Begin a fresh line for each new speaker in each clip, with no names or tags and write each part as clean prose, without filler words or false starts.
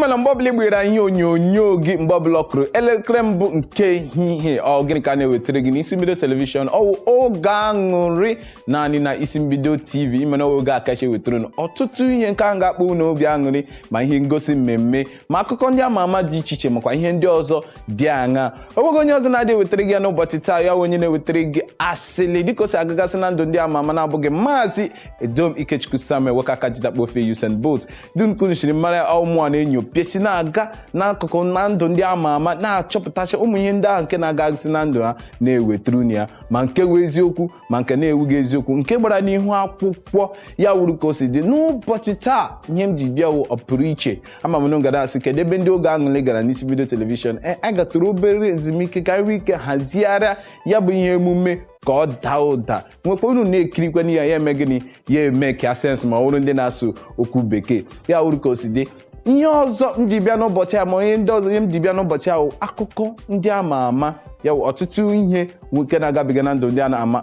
Ịma na mgbe ọbụla igbere ihe onyonyo gị, mgbe ọbụla ọ kụrụ elekere mbụ nke ehihie, ọ gịnị ka a na-ewetara gị n'Isi Mbido Television? Ọwụ Oge Aṅụrị, naanị na Isi Mbido TV. Ime na oge a kacha ewetara unu ọtụtụ ihe nke ahụ ga-akpọ unu obi aṅụrị, ma ihe ngosi mmemme, ma akụkọ ndị ama ama dị iche iche, makwa ihe ndị ọzọ dị aṅa. O nweghị onye ọzọ na-adị ewetara gị ya n'ụbọchị taa, ya onye na-ewetara gị asịlị dịka o si agagasị na ndụ ndị ama ama, na-abụghị Maazị Edom Ikechukwu Samuel nwoke aka jitakpo ofe Usain Bolt dum kunu siri mara. Ọmụa na-enyo pịasị na-aga n'akụkụ na ndụ ndị ama ama, na-achọpụtacha ụmụ ihe ndị ahụ nke na-agagasị na ndụ ha, na-ewetara unu ya, ma nke wụ eziokwu, ma nke na-ewughị eziokwu, nke gbara n'ihu akwụkwọ. Ya wuru ka o si dị n'ụbọchị taa. Ihe m ji bịa wụ ọpụrụ iche. Ama m na ngara asị, kedu ebe ndị Oge Aṅụrị gara n'Isi Mbido Television? E a gatụrụ obere ezumike ka anyị nwee ike hazigharịa ya bụ ihe emume ka ọ daa ụda, nwekwa unu na-ekirikwa ya, ya eme gịnị, ya eme ka sense, ma ọ bụrụ ndị na-asụ okwu bekee. Ya wuru ka o si dị. Ihe ọzọ m ji bịa n'ụbọchị a, ma ihe ndị ọzọ, ihe m ji bịa n'ụbọchị ahụ, akụkọ ndị ama ama, ya wụ ọtụtụ ihe nwoke na-agabiga na ndụ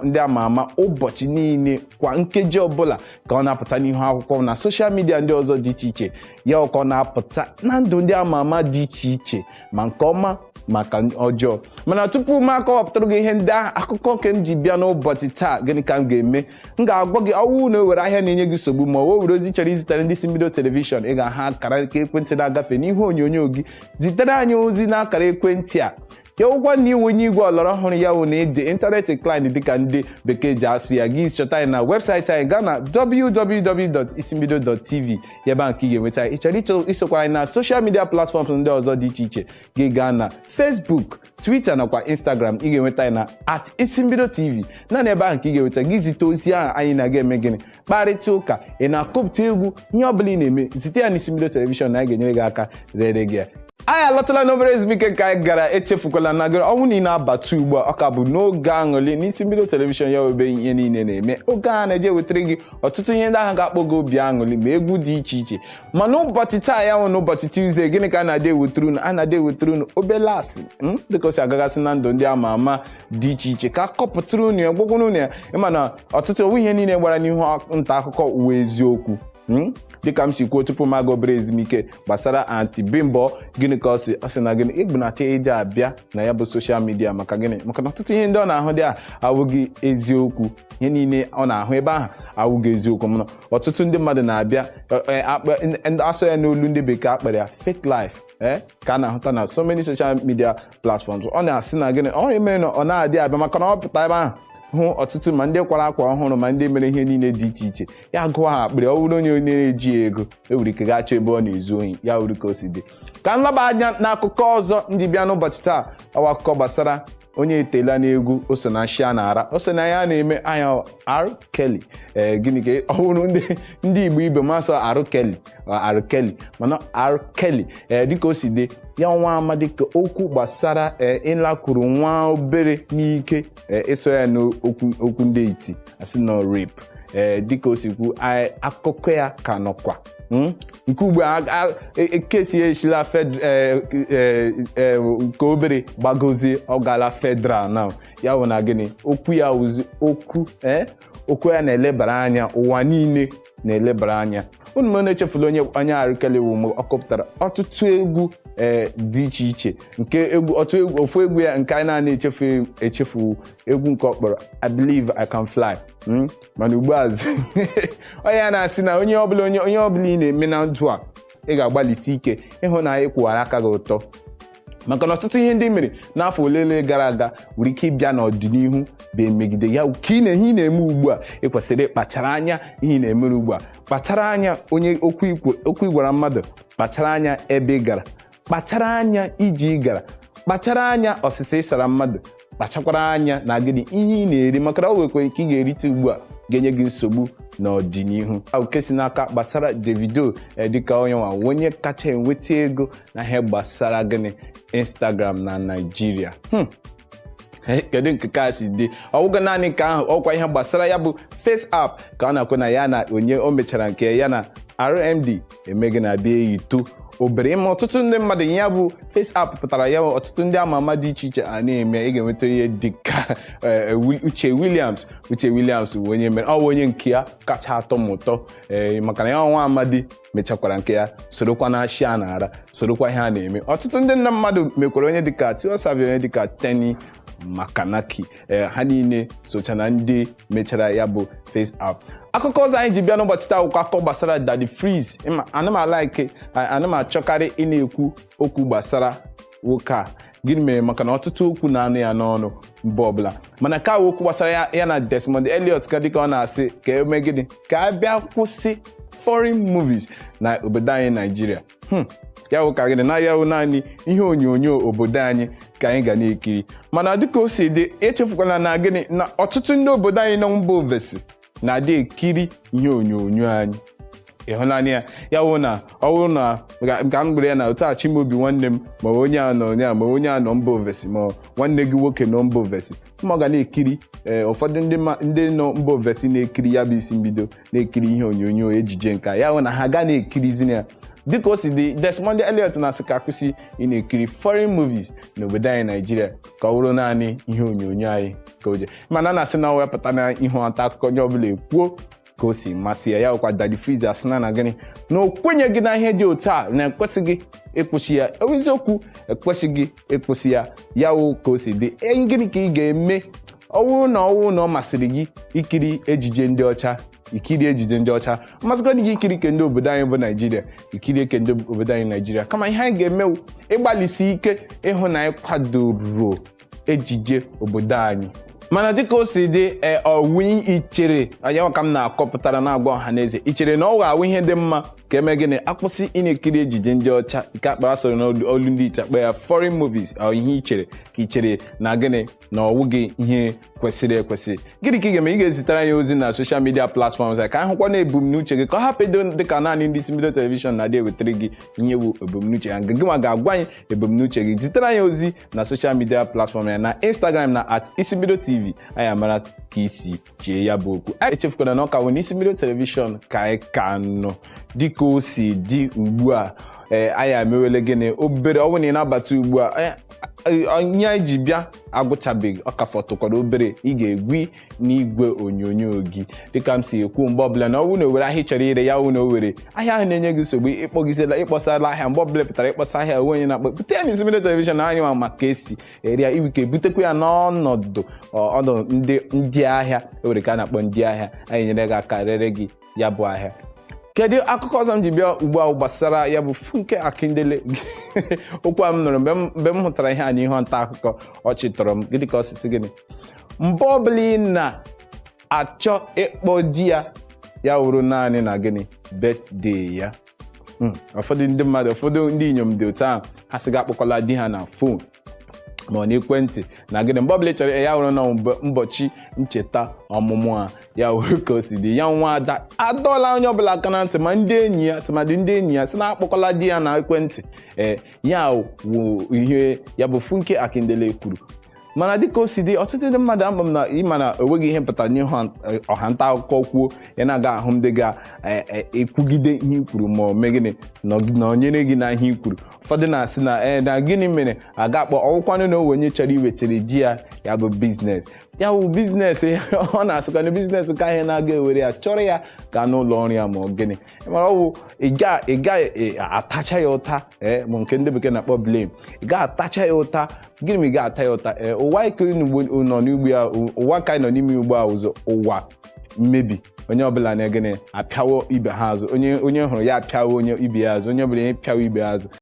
ndị ama ama ụbọchị niile, kwa nkeji ọbụla, ka ọ na-apụta n'ihu akwụkwọ na social media ndị ọzọ dị iche iche, ya ka ọ na-apụta na ndụ ndị ama ama dị iche iche, ma nke ọma, maka ọjọọ. Mana tupu m akọwapụtara gị ihe ndị ahụ, akụkọ nke m ji bịa n'ụbọchị taa, gịnị ka m ga-eme? M ga-agwa gị, ọwụ na ewere ahịa na-enye gị nsogbu, ma ọ were ozi chọrọ izitere ndị Isi Mbido Television, ị ga-aha akara ekwentị na-agafe n'ihu onyonyo gị, zitere anyị ozi n'akara ekwentị a. Ya ụgwọ na iwe onye igwe ọlọrọ ọhụrụ, ya wụ na ịdị internet inclined, dịka ndị bekee ji asụ ya, gị chọta anyị na webụsaịtị anyị. Gaa na www.isimbido.tv, ya ebe ahụ ka ị ga-enweta anyị. Ị chọrọ isokwara anyị na social media platforms ndị ọzọ dị iche iche, gị gaa na Facebook, Twitter nakwa Instagram, ị ga-enweta anyị na @IsimbidoTV. Naanị ebe ahụ ka ị ga-enweta. Gị zite ozi ahụ, anyị na-aga eme gịnị? Kparịta ụka. Ị na-akọpụta egwu, ihe ọbụla ị na-eme, zite ya n'Isi Mbido Television na anyị ga-enyere gị aka rere gị ya. Anyị alọtala n'obere ezumike nke anyị gara. Echefukwala na gịrị ọnwụ na ị na-abata ugbu a, ọ ka bụ n'Oge Aṅụrị n'Isi Mbido Television, ya ebe ihe niile na-eme. Oge a na-eje wetara gị ọtụtụ ihe ndị ahụ ga-akpọ gị obi aṅụrị, ma egwu dị iche iche. Ma n'ụbọchị taa, ya nwụ n'ụbọchị Tuesday, gịnị ka a na-adị ewetara unu? A na-adị ewetara unu obele asị dịka o si agagasị na ndụ ndị ama ama dị iche iche, ka a kọpụtara unu ya, gwagwara unu ya. Ịma na ọtụtụ owu ihe niile gbara n'ihu nta akụkọ uwe eziokwu, Dịka m si kwuo tupu m aga obere ezumike gbasara Aunty Bimbo, gịnị ka ọ sị? Ọ sị na gịnị igbunata eji abịa na ya bụ social media. Maka gịnị? Maka na ọtụtụ ihe ndị ọ na-ahụ dị a awụghị eziokwu. Ihe niile ọ na-ahụ ebe ahụ awụghị eziokwu. Mana ọtụtụ ndị mmadụ na-abịa asọ ya n'olu ndị bekee akpara ya fake life, ka a na-ahụta na so many social media platforms. Ọ na-asị na gịnị ọ mere na ọ na-adị abịa? Maka na ọ pụta ebe ahụ hụ ọtụtụ, ma ndị kwara akwa ọhụrụ, ma ndị mere ihe niile dị iche iche, ya gụọ ha akpịrị. Ọ bụrụ onye na-eji ego, e nwere ike gaa chọọ ebe ọ na-ezu ohi. Ya wuru ka o si dị. Ka m laba anya n'akụkọ ọzọ ndị bịa n'ụbọchị taa. Ọwa akụkọ gbasara onye etela n'egwu, o so na nshi a na-ara, o so na ya na-eme anya R Kelly. Ee, gịnị ka ọ bụrụ ndị Igbo ibe masọ R Kelly, R Kelly, mana R Kelly. Ee, dịka o si dị, ya nwa amadi ka okwu gbasara ee ịlakwuru nwa obere n'ike, ee ịso ya n'okwu okwu ndị iti asị nọ rape. Ee, dịka o si kwu, akụkọ ya ka nọkwa nke ugbu a kesi ya eshila nke obere gbagozie, ọ gaala federal now. Ya bụ na gịnị, okwu ya wụzi okwu, okwu ya na-elebara anya, ụwa niile na-elebara anya. Unu ma na-echefula onye R Kelly wụ. Ọ kọpụtara ọtụtụ egwu ee dị iche iche, nke egwu ọtụ egwu, ofu egwu ya nke anyị na-ana echefu echefu, egwu nke ọ kpọrọ "I Believe I Can Fly". Mana ugbu a, onye ya na-asị na onye ọbụla onye ọbụla ị na-eme na ndụ a, ị ga-agbalịsi ike ịhụ na ị kwụwara aka gị ụtọ, maka na ọtụtụ ihe ndị mere n'afọ ole gara aga nwere ike ịbịa n'ọdịnihu bụ emegide ya. Ka ị na ihe ị na-eme ugbu a, ị kwesịrị ịkpachara anya ihe ị na-emere ugbu a, kpachara anya onye okwu ị gwara mmadụ, kpachara anya ebe ị gara, kpachara anya ije ị gara, kpachara anya ọsịsa ịsara mmadụ, kpachakwara anya na gịnị ihe ị na-eri, maka na ọ nwekwa ike ị ga-erite ugbu a ga-enye gị nsogbu n'ọdịnihu. Nke si n'aka gbasara Davido, dịka onye nwa onye kacha enweta ego na ihe gbasara gịnị, Instagram na Naịjirịa. Kedu nke ka si dị? Ọ bụghị naanị nke ahụ, ọkwa ihe gbasara ya bụ Face App ka ọ na-akwe na ya na onye o mechara nke ya na RMD emeghị na bịa eyito. Obere ịma ọtụtụ ndị mmadụ, ya bụ face app pụtara ya, ọtụtụ ndị ama ama dị iche iche a na-eme. Ị ga-enweta ihe dịka Uche Williams. Uche Williams bụ onye mere, ọ bụ onye nke ya kacha atọ m ụtọ, ee, maka na ya nwa amadi mechakwara nke ya, sorokwa na ashị a na-ara, sorokwa ihe a na-eme. Ọtụtụ ndị nna mmadụ mekwara, onye dịka Tiwa Savage, onye dịka Teni Makanaki, ee, ha niile socha na ndị mechara ya bụ face app. Akụkọ ọzọ anyị ji bịa n'ụbọchị taa akwụkwọ akụkọ gbasara Daddy Freeze. Ịma ana m a-like, ana m achọkarị ị na-ekwu okwu gbasara nwoke a. Gịnị mere? Maka na ọtụtụ okwu na-anụ ya n'ọnụ mgbe ọbụla. Mana ka okwu gbasara ya, ya na Desmond Elliot, ka dịka ọ na-asị ka eme gịnị, ka a bịa kwụsị foreign movies na obodo anyị Naijiria. Ya wụ ka gịnị na ya wụ naanị ihe onyonyo obodo anyị ka anyị ga na-ekiri. Mana dịka o si dị, echefukwala na gịnị, na ọtụtụ ndị obodo anyị nọ mba ofesi na-adị ekiri ihe onyonyo anyị. Ịhụnanya ya, ya wụ na ọ bụrụ na ka m gbere ya na otu a, Chimaobi nwanne m, ma onye a nọ, onye a, ma onye a nọ mba ofesi, ma nwanne gị nwoke nọ mba ofesi, ma ọ ga na-ekiri, ee, ụfọdụ ndị nọ mba ofesi na-ekiri ya bụ Isi Mbido, na-ekiri ihe onyonyo ejije nka ya, wụ na ha ga na-ekirizi ya. Dịka o si dị, Desmond Elliot na-asị ka akwụsị ị na-ekiri foreign movies n'obodo anyị Naijiria, ka ọ bụrụ naanị ihe onyonyo anyị ka o je. Mana a na-asị na ọ wepụta na ihu nta akụkọ, onye ọbụla ekwuo ka o si masị ya. Ya bụkwa Daddy Freeze asịna na gịnị, na o kwenyeghị na ihe dị otu a, na ekwesịghị ịkwụsị ya. Eziokwu, ekwesịghị ịkwụsị ya. Ya wụ ka o si dị. Gịnị ka ị ga-eme ọ bụrụ na ọ masịrị gị ikiri ejije ndị ọcha? Ikiri ejije ndị ọcha mmasịkwa gị, ikiri ke ndị obodo anyị bụ Naijiria, ikiri ke ndị obodo anyị Naijiria. Kama ihe anyị ga-emewu ịgbalịsi ike ịhụ na anyị kwadoro ejije obodo anyị. Mana dịka o si dị, ọwụ ichere anya ka m na-akọpụtara na-agwa ọha na eze, ichere na ọ ga-awụ ihe dị mma ka eme gịnị, akwụsị ị na-ekiri ejije ndị ọcha nke akpara soro n'olu ndị ite akpa ya foreign movies? Ọ ihe ichere ka ichere na gịnị, na ọwụ gị ihe kwesịrị ekwesị? Gịnị ka ị ga-eme? Ị ga-ezitere anyị ozi na social media platforms ka anyị hụkwa na ebumnuche gị, ka ọ hapụ ịdị dịka naanị ndị Isi Mbido Television na-adị ewetara gị ihe bụ ebumnuche ya. Gị nwa ga-agwa anyị ebumnuche gị. Zitere anyị ozi na social media platform ya, na Instagram na @IsimbidoTV. Anyị amara ka isi chie ya bụ okwu. Anyị echefukwana na ọ ka bụ n'Isi Mbido Television ka anyị ka nọ. Dịka o si dị ugbu a, ee, anyị emewele gịnị, obere ọ bụrụ na ị na-abata ugbu a, ihe anyị ji bịa agwụchabeghị, ọ ka fọtụkwara obere ị ga-egwi n'igwe onyonyo gị. Dịka m si ekwu mgbe ọbụla, na ọ bụrụ na owere ahịa ị chọrọ ire, ya wụ na owere ahịa ahụ na-enye gị nsogbu, ịkpọgizela ịkpọsala ahịa, mgbe ọbụla pụtara ịkpọsa ahịa onwe onye na-akpọ, bute ya n'Isi Mbido Television na anyị nwa maka esi ere ya. Iwu ka ebutekwa ya n'ọnọdụ ọnọdụ ndị ahịa ewere ka a na-akpọ ndị ahịa, anyị nyere gị aka rere gị ya bụ ahịa. Kedu akụkọ ọzọ m ji bịa ugbu a gbasara ya bụ Funke Akindele? Okwu a m nụrụ mgbe m hụtara ihe a n'ihu nta akụkọ, ọchị tọrọ m. Gịnị ka osisi gịnị, mgbe ọbụla ị na-achọ ịkpọ di ya, ya wụrụ naanị na gịnị, birthday ya. Ụfọdụ ndị mmadụ, ụfọdụ ndị inyom dị otu ahụ, ha sị ga akpọkwala di ha na phone ma ọ n'ekwentị na gịnị, mgbe ọbụla ị chọrọ ya wụrụ na ụbọchị ncheta ọmụmụ ha. Ya wụrụ ka o si dị. Ya nwa ada adọọla onye ọbụla aka na ntị, ma ndị enyi ya, tụmadị ndị enyi ya, si na akpọkọla di ya na ekwentị. Ee, ya wụ ihe ya bụ Funke Akindele kwuru. Mana dịka o si dị, ọtụtụ ndị mmadụ, ama m na ịma na enweghị ihe mpụtara n'ihu ọha nta akụkọ kwuo ya, na-aga ahụ ndị ga-ekwugide ihe i kwuru ma ọ mee gịnị, nọnyere gị na ihe i kwuru. Ụfọdụ na-asị na ee, na gịnị mere aga akpọ ọwụkwanụ na onwe onye chọrọ iwetara di ya ya bụ business, ya bụ business. Ọ na-asịkwa na business ka ihe na-aga ewere ya chọrọ ya gaa n'ụlọ ọrụ ya ma ọ gịnị. Mara ọ bụ ị ga atacha ya ụta, ee, ma nke ndị bekee na-akpọ blame, ị ga atacha ya ụta. Gịnị ma ị ga-ata ya ụta? Ee, ụwa anyị nọ n'ugbo ya, ụwa ka anyị nọ n'ime ugbo a, ụzọ ụwa mmebi. Onye ọbụla na gịnị, apịawo ibe ha azụ. Onye hụrụ ya apịawo onye ibe ya azụ, onye ọbụla pịawo ibe ya azụ.